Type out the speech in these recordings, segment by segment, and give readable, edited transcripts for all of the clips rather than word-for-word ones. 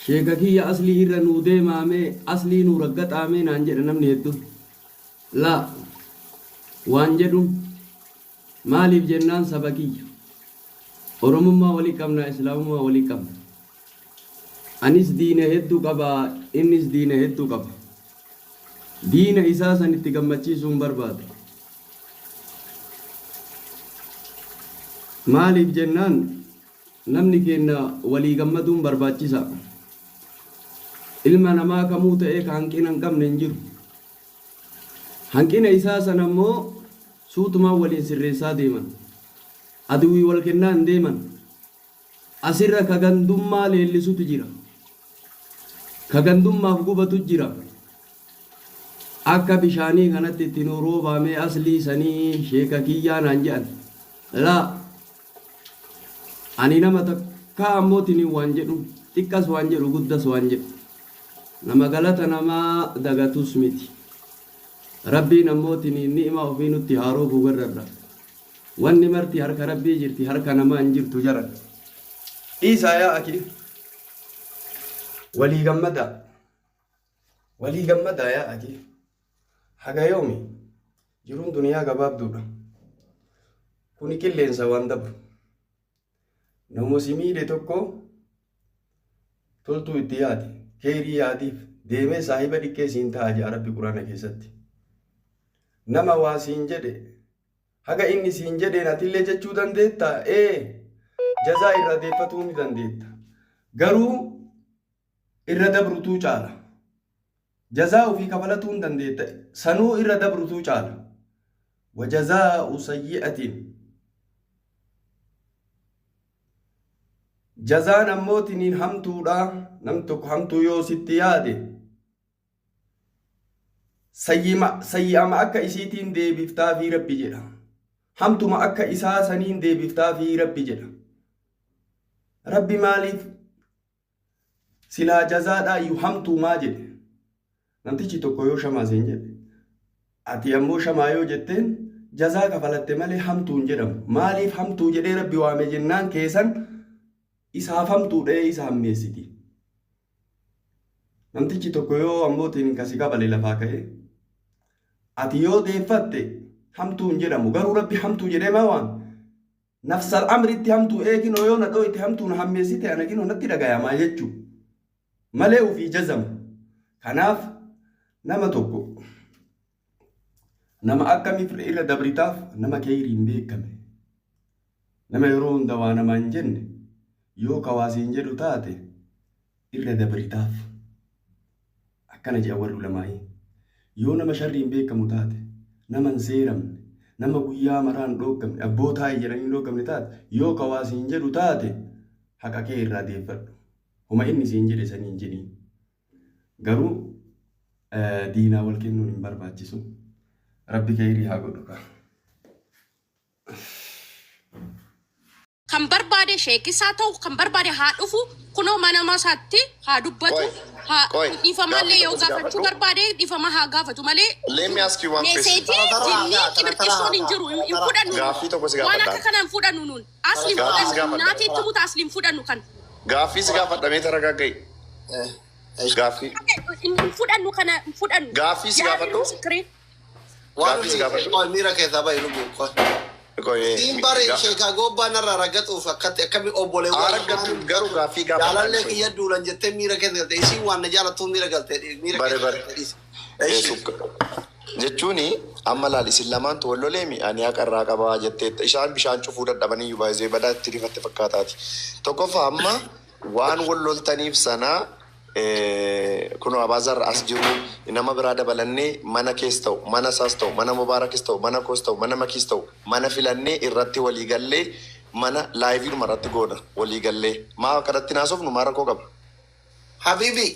Sheeka kiyya aslii irra nuu deemaamee aslii nuu raggaxaamee naan jedha namni hedduun. Laa waan jedhu maaliif jennaan saba kiyya. Oromummaa walii qabna, Islaamummaa walii qabna. Anis diina hedduu qaba, innis diina hedduu qaba. Diina isaa san itti gammachiisuu hin barbaadu. Maaliif jennaan namni keenna walii gammaduun barbaachisaa. Ilma namaa kamuu ta'ee ka hanqina hin qabne hin jiru. Hanqina isaa sana immoo suutumaan waliin sirreessaa deeman. Aduwwii wal kennaa hin deeman. Asirra ka gandummaa leellisutu jira. Ka gandummaaf gubatu jira. Akka bishaanii kanatti itti nuu roobaa mee aslii sanii sheeka kiyyaa naan je'an. Laa! Ani nama takkaa ammootiniin waan jedhu, xiqqas waan jedhu guddas waan jedhu. Nama galata namaa dagatus miti. Rabbiin ammootiniin ni'maa ofii nutti haa roobu garrarra. Wanni marti harka Rabbii jirti harka namaa hin jirtu jaran. Dhiisaa yaa akii. Walii gammadaa. Walii gammadaa yaa akii. Haga yoomi? Jiruun duniyaa gabaabduudha. Kuni qilleensa waan dabru. Nama si miidhe tokko toltuu itti yaadi. Keeyrii yaadiif deemee saahiba dhiqqee siin ta'a jedha Rabbi Quraana keessatti. Nama waa siin jedhe haga inni siin jedheen atillee jechuu dandeetta? Ee, jazaa irraa deeffatuu ni dandeetta. Garuu irra dabrutuu caala. Jazaa ofii kafalatuu hin dandeetta. Sanuu irra dabrutuu caala. Wajazaa'u sayyi'atiin. Jazaan ammootiniin hamtuudha. Namni tokko hamtuu yoo sitti yaade sayyi'ama akka isiitiin deebiftaafii Rabbi jedha. Hamtuma akka isaa saniin deebiftaafii Rabbi jedha. Rabbi maaliif silaa jazaadhaa iyyuu hamtuumaa jedhe. Namtichi tokko yoo shamaa siin jedhe ati ammoo shamaa yoo jetteen jazaa kafalatte malee hamtuu hin jedhamu. Maaliif hamtuu jedhee Rabbi waame jennaan keessan isaaf hamtuu dha'ee isa hammeessiti. Namtichi tokko yoo ammootiin kasi kabale lafaa ka'ee ati yoo deeffatte hamtuu hin jedhamu. Garuu Rabbi hamtuu jedhee maa waame? Nafsal amritti hamtuu ee kinoo yoo na dhooyte hamtuu na hammeessite ana kinoo natti dhagayamaa jechuu malee ufii jazama. Kanaaf nama tokko nama akkamiif irra dabritaaf nama keeyriin beekame nama yeroo hunda waa namaa hin jenne yoo ka waa siin jedhu taate irra dabritaaf. Akkana je'an warri ulamaa'ii. Yoo nama sharriin beekamu taate, nama hin seeramne, nama guyyaa maraa hin dhooggamne, abboo taa'i jedhanii hin dhooggamne taate, yoo ka waa siin jedhu taate, haqa kee irraa deeffadhu. Homa inni siin jedhe saniin jedhiin. Garuu diinaa wal kennuun hin barbaachisu. Rabbi keeyrii haa godhu kaa. Kan barbaade sheekis haa ta'u kan barbaade haa dhufu kunoo mana isaatti haa dubbatu Qoy, haa qoy, dhiifamaallee gaaffii yoo tokko si gaafachuu gaafadhu. barbaade dhiifama haa gaafatu malee Let me ask you one question. meeseejii Tara tara jinnii haasaa, tara tara qibirxissoon hin haasaa, jiru tara hin tara. fudhannu nuun Gaaffii tokko si waan gaafadha. akka kana hin fudhannu nuun asli hin Tara Gaaffii si fudhannu gaafadha. naati itti muta asli hin fudhannu kan Gaaffii si gaafadha mee taragaagga'i. Eh, eh, Gaaffii. hin fudhannu kana hin fudhannu Gaaffii si yaa gaafadhu. misikiriin Waan Gaaffii si nuti gaafadhu. qoy miira keessaa bahi lubbuu qoy. Qoy, Siin bari ga- sheekaa goobbaa narraa raggatuuf akkatti akkami obboleewwan Araggattu garuu gaaffii gaafadha. jaalallee kiyya duulan jettee miira keessa galte isiin waan na jaalattuuf miira galte miira Bare keessa bare. galte dhiisi. Eh, Eshi. Jechuuni amma laal isin lamaantu wal loleemi ani haqa irraa qabaa jetteetta. Isaan bishaan cufuu dadhabanii iyyuu baay'isee badaa itti rifatte fakkaataati. Tokkoffaa amma waan wal loltaniif sana kunoo Abaazar as jiru nama biraa dabalannee mana kees ta'u mana isaas ta'u mana Mubaarakis ta'u mana koos ta'u mana Makiis ta'u mana filannee irratti walii gallee mana laayiviidhuma irratti goona walii gallee maa akkanatti naasofnu maa rakkoo qaba. Habibi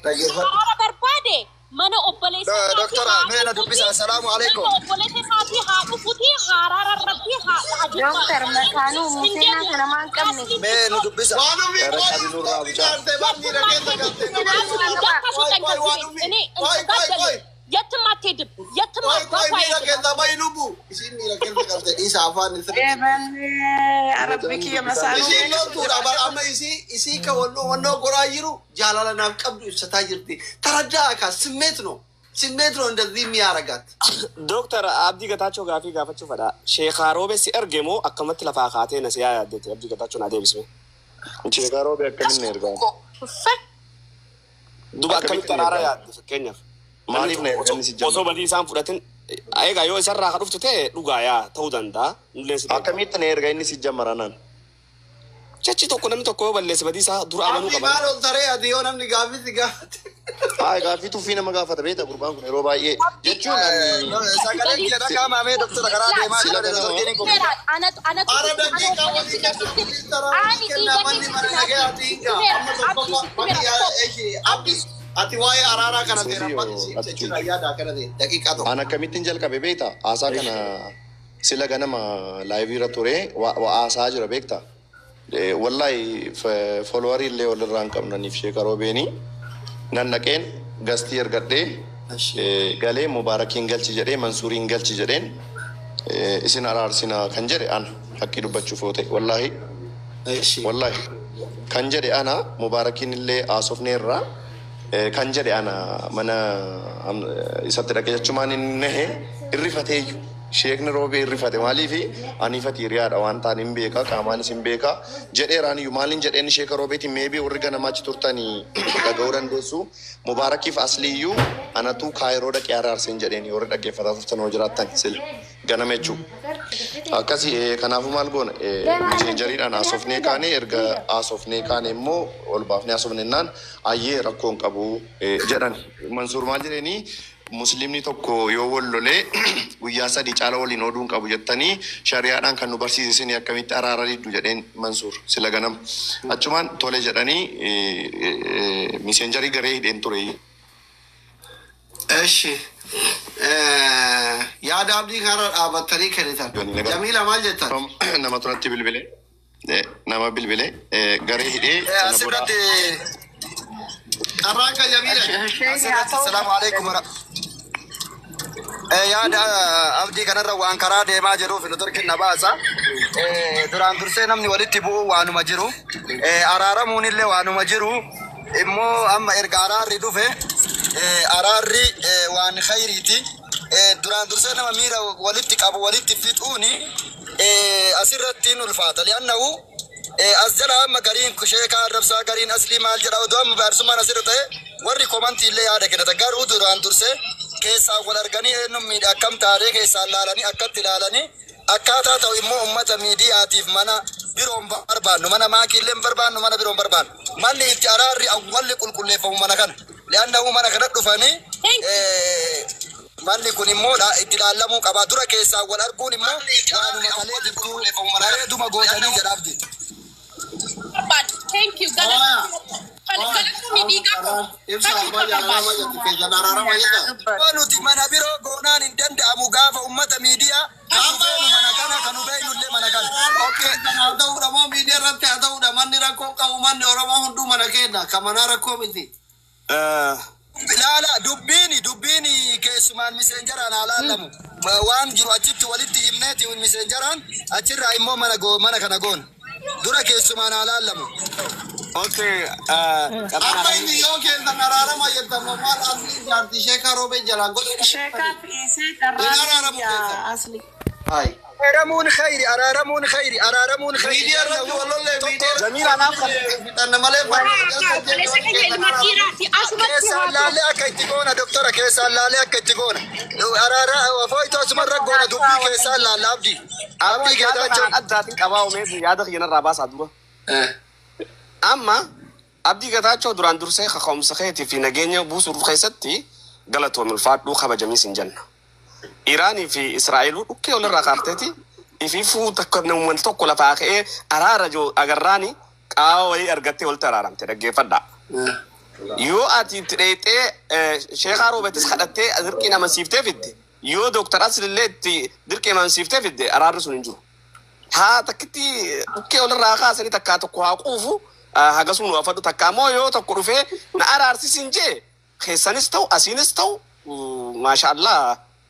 dhaggeeffadhu. Haara barbaade mana obboleessa isaatii Doktora haa mee na dhufuti dubbisa. Assalaamu mana alaikum. obboleessa isaatii haa dhufuti haaraara irratti haa Dooktar dubbatu makaanuu hin Museenaa jedhu kana maan qabne. asli Mee nu dubbisa. Waan ofii Gara qoy qabi nurraa qoy bucaa. galte bar miira keessa galte nama asli qoy dakka qoy sutan qoy waan ofii galchine qoy qoy qoy. የትም አትሄድም። የትም Qoy qoy አባቷ miira አይሄድም። keessa bahi lubbu. Isiin miira keessa galte isa afaan Ee banne Rabbi kiyya masaanuu Isiin loltuudha bara amma isii isii ka wannoo wannoo goraa jiru jaalala naaf qabdu ibsataa jirti. Taraddaa ka ስሜት ነው ስሜት ነው እንደዚህ የሚያረጋት። Dooktar Abdii Gataachoo gaafii gaafachuu fedha. Sheekaa Roobee si erge moo akkamatti lafaa kaatee na si yaa yaaddeeti? Abdii Gataachoo naa deebisme. Sheekaa Roobee akkamiin na ergaa? እሰይ Duba akkamitti araara yaadde fakkeenyaaf? Maaliif na ergan si Osoo jala? badii isaan fudhatin egaa yoo isarraa ka dhuftu ta'e dhugaa yaa ta'uu danda'a. Nulleen si deeggara. Akkamitti na erga inni si jammara naan? Jechi tokko namni tokko yoo balleesse badii isaa dura amanuu Abdii qaba. maal ol taree ati yoo namni gaaffii si gaafate. Haa, gaaffii tuffii nama gaafata beekta gurbaan kun yeroo baay'ee. Jechuun ani Sagaleen kiyya dhaga'amame doktora karaa deemaa sila jira ganama dorgeen kun. Anatu Ara daqiiqaa walii kenna walii kenna manni mana nagaya ati hinga amma tokkoffaa manni yaa eeshi abdi ati waa'ee araaraa kana ta'e rabbati si ibsa jira yaada kana ta'e daqiiqaa tokko. An akkamittiin jalqabe beekta haasaa kana sila ganama laayivii irra ture wa haasaa jira beekta. Wallaahi followerii illee walirraa hin qabnaniif Sheekaa Roobeenii nan dhaqeen gastii ergadhee galee Mubaarakiin galchi jedhee Mansuuriin galchi jedheen isin araarsina kan jedhe ana haqqii dubbachuuf yoo ta'e wallaahi wallaahi kan jedhe ana Mubaarakiin illee haasofneerra kan jedhe ana mana isatti dhaqe jechumaan inni nahe irrifateeyyu sheekni Roobee irrifate maaliifi aniifati hiriyaadha waan ta'an hin beeka qaamaanis hin beeka jedheeraan iyyuu maaliin jedheen sheeka Roobeetiin meebii warri ganamaachi turtanii dhaga'uu dandeessu Mubaarakiif asliiyyuu anatu Kaayiroo dhaqee araarseen jedheen warri dhaggeeffataa turtan hoo jiraattan sila ganama jechuudha. Akkasi kanaafuu maal goona miseenjariidhaan haasofnee kaane erga haasofnee kaane immoo ol baafnee haasofnennaan ayyee rakkoo hin qabu jedhan. Mansuur maal jedheenii muslimni tokko yoo wal lolee guyyaa sadii caala waliin ooduu hin qabu jettanii shari'aadhaan kan nu barsiise isin akkamitti araara diddu jedheen Mansuur sila ganama. Achumaan tole jedhanii miseenjarii garee hidheen ture. እሺ yaada abdii kanarra dhaabattanii kennitan. Jamiila maal jettan? Nama turatti bilbile nama bilbile garee hidhee sana booda Asirratti Carraan kan Jamiila. asirratti salaamu alaikum. Yaada abdii kanarra waan karaa deemaa jiruuf nu torkinna baasa. Duraan dursee namni walitti bu'u waanuma jiru. Araaramuun illee waanuma jiru. Immoo amma erga araarri dhufe araarri waan khayriiti. Duraan dursee nama miira walitti qabu walitti fixuuni asirratti hin ulfaata. Li'annahu as jala amma gariin sheekaa arrabsaa gariin aslii maal jedha odoo amma baarsummaan asirra ta'e warri komantii illee yaada kennata garuu duraan dursee keessaan wal arganii eenyuun miidha akkam taatee keessaan laalanii akkatti ilaalanii akkaataa ta'u immoo ummata miidiyaatiif mana biroon barbaannu mana maakiillee hin barbaannu mana biroon barbaannu manni itti araarri awwalli qulqulleeffamu mana kana li'annahu mana kana dhufanii Thank you. Manni kun immoo itti ilaallamuu qaba dura keessaan wal arguun immoo waanuma kalee jidduu bareeduma gootanii jedhaafti. Barbaadu. Thank you. Galatoomii dhiigaa koo. Ibsa abbaa jaalala jettu keessan araarama jettan. Yoo nuti mana biroo goonaan hin danda'amu gaafa ummata miidiyaa kan nu beenu mana kana kan nu beenu illee mana kana. Okay, haa ta'uudha moo miidiyaa irratti haa ta'uudha manni rakkoo qabu manni Oromoo hunduu mana kenna kan manaa rakkoo miti. Ilaala dubbiini dubbiini keessumaan miseenjaraan haa laallamu. Waan jiru achitti walitti himneeti miseenjaraan achirraa immoo mana mana kana goona. Dura keessumaan haa laallamu. Okay. Amma inni yoo keessan araarama jettan moo maal asli jaartii sheekaa Roobee jalaan godhee Sheekaa fi isee Hin carraa araaramu keessan. asli. Hai. Araaramuun khayri araaramuun khayri araaramuun khayri. Miidiyaa irratti wal lollee miidiyaa Jamiila anaaf kan fixanna malee Obboleessa keenya ilma dhiiraati. Asumatti Keessaan haa ta'u. laallee akka itti goona doktora keessaan laallee akka itti goona. Araara fooyitoo asumarra goona dubbii keessaan laalla abdii. Abdii yaada geetaachoo. kanaan addaatiin qabaa oomee yaada kiyyanarraa baasaa dura. Amma Abdii Gataachoo duraan dursee kaka'umsa keetii fi nageenya buusuu keessatti galatoon ulfaadhuu kabajamiis hin jenna. Iraanii fi Israa'eluu dhukkee walirraa kaafteeti ifiifuu takka namni tokko lafaa ka'ee araara joo agarraani qaama wayii argattee walitti araaramte dhaggeeffadhaa. Yoo ati itti dheexee sheekaa Roobetis kadhattee dirqii amansiiftee fidde yoo dooktar Aslillee itti dirqii amansiiftee fidde araarri sun hin jiru. Haa takkitti dhukkee walirraa kaasanii takkaa tokko haa quufu hagasuu nu afadhu takka ammoo yoo tokko dhufee na araarsisin jee keessanis ta'u asiinis ta'u Maashaallah.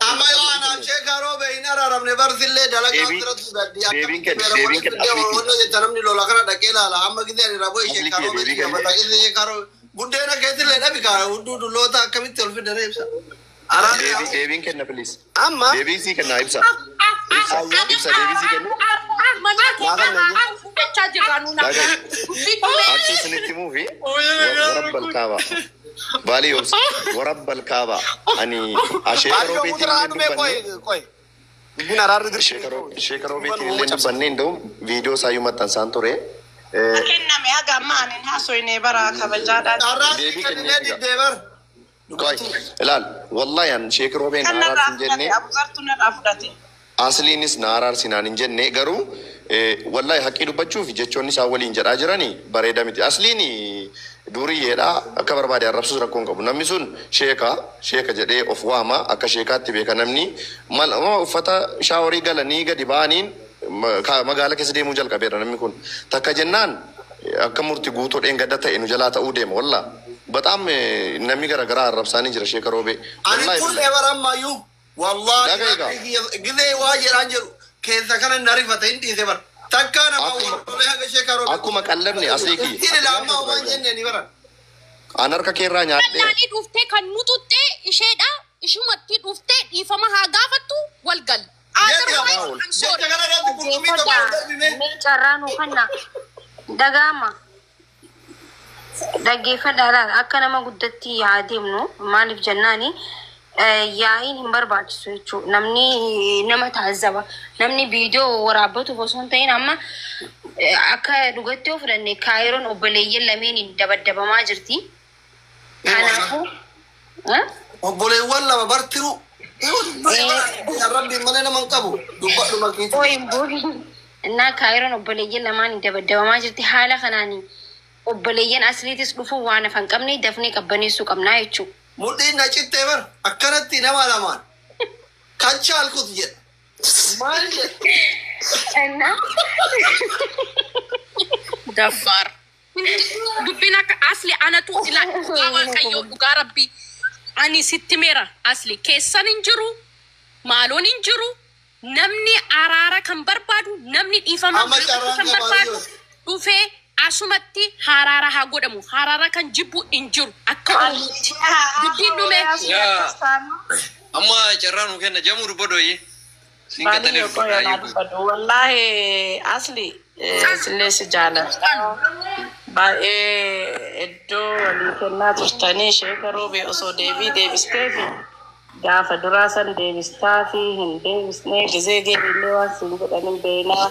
Amma yoo anaaf sheekaa roobee hin araaramne barsillee dalagaa asirratti fudhadhi. Deebiin kenna, deebiin kenna. Wanno jetta namni lola kana dhaqee ilaala. Amma gisee ani raboo sheekaa Asli roobee deebii kenna. gaafata. Gisee sheekaa roobee buddeena keessillee dhabi kaa hudduu dulloota akkamitti ol fidanii ibsa. Araarri Deebiin kenna please. Amma Deebii sii kenna ibsa. Ibsa ibsa deebii sii kenna. Jechaa jirra nuuna. Akki isinitti himuu fi warabbal kaaba. Baalii obsa warabbal kaaba. Ani asheeka Baay'ee roobeetiin mucaa illee dhumee dubbanne. qoy qoy. Dubbiin araarri dirqee. Sheeka roobeetiin illee dubbanne hin ta'u viidiyoo isaayyuu maxxansaan ture. Kenname haga amma ani hin haasofne bara kabajaadhaan. Arraasni Deebii kenninee kennee diddee bar. Qoy ilaal wallahi an sheeka roobeen Kan na narraa araarsi hin fudhate jenne abuzartu narraa fudhate. asliinis na araarsi naan hin jenne garuu wallahi haqqii dubbachuuf jechoonni isaan waliin jedhaa jiranii bareeda miti. Asliin duriyyeedha akka barbaade arrabsuus rakkoo hin qabu. Namni sun sheeka sheeka jedhee of waama akka sheekaatti beeka namni mal uffata shaaworii galanii gadi ba'aniin magaala keessa deemuu jalqabeera namni kun. Takka jennaan akka murti guutuu dheengadda ta'e nu jalaa ta'uu deema wallaa. Bataam namni garaagaraa arrabsaanii jira sheeka roobee. Ani Wallaahi turre bara ammayyuu. Wallaahi Dhagaa gisee waa jedhaan jedhu keessa kana na rifate hin dhiise bara. Takkaa nama wallolee haga sheekaa roobee. Akkuma qal'anne asii kiyya. Ittiin ilaa waan jenne ni bara. An harka keerraa nyaadhee. Naanii dhuftee kan nu xuxxee isheedha. Ishumatti dhuftee dhiifama haa gaafattu wal gal. Otherwise, I'm sorry. Jecha kana irratti qurxummii tokko darbine. Mee carraa nuu kanna dagaama dhaggeeffadhaa akka nama guddatti haa deemnu maaliif jennaani yaa'iin hin barbaachisu jechuudha. Namni nama taazaba namni viidiyoo waraabbatuuf osoo hin ta'in amma akka dhugatti yoo fudhanne kaayiroon obboleeyyan lameeniin dabaddabamaa jirti. Kanaafuu Obboleewwan lama bartiru. Rabbiin malee nama hin qabu. Dubbadhuma keessa. Ooyin booriin innaa kaayiroon obboleeyyan lamaan dabaddabamaa jirti haala kanaan obboleeyyan asliitis dhufuu waan hafan qabne dafnee qabbaneessuu qabnaa jechuudha. Mudhiin na cittee bar akkanatti nama lamaan. Kan chaalkut jedha. Maal jedha? Innaa Daffaar. Dubbiin akka asli anatu ila dhugaa waaqayyoo dhugaa rabbii. Ani sitti meera asli keessan hin jiru maaloon hin jiru namni araara kan barbaadu namni dhiifama Amma gaafachuu carraan kan qabaa barbaadu jiru. dhufee asumatti haraara haa godhamu haraara kan jibbu hin jiru akka Oromootti. Dubbiin dhume. Amma carraa nuu kenna jamuu dubbadooyye. Siin Baanii qaxalee yoo qoy anaa dubbadhaa. dubbadhu. Wallaahi asli sillee si jaaladha. Baay'ee iddoo walii kennaa turtanii sheeka roobee osoo deebii deebisteefi gaafa duraa san deebistaa fi hin deebisnee gizee geebillee waan siin jedhanin beeynaa.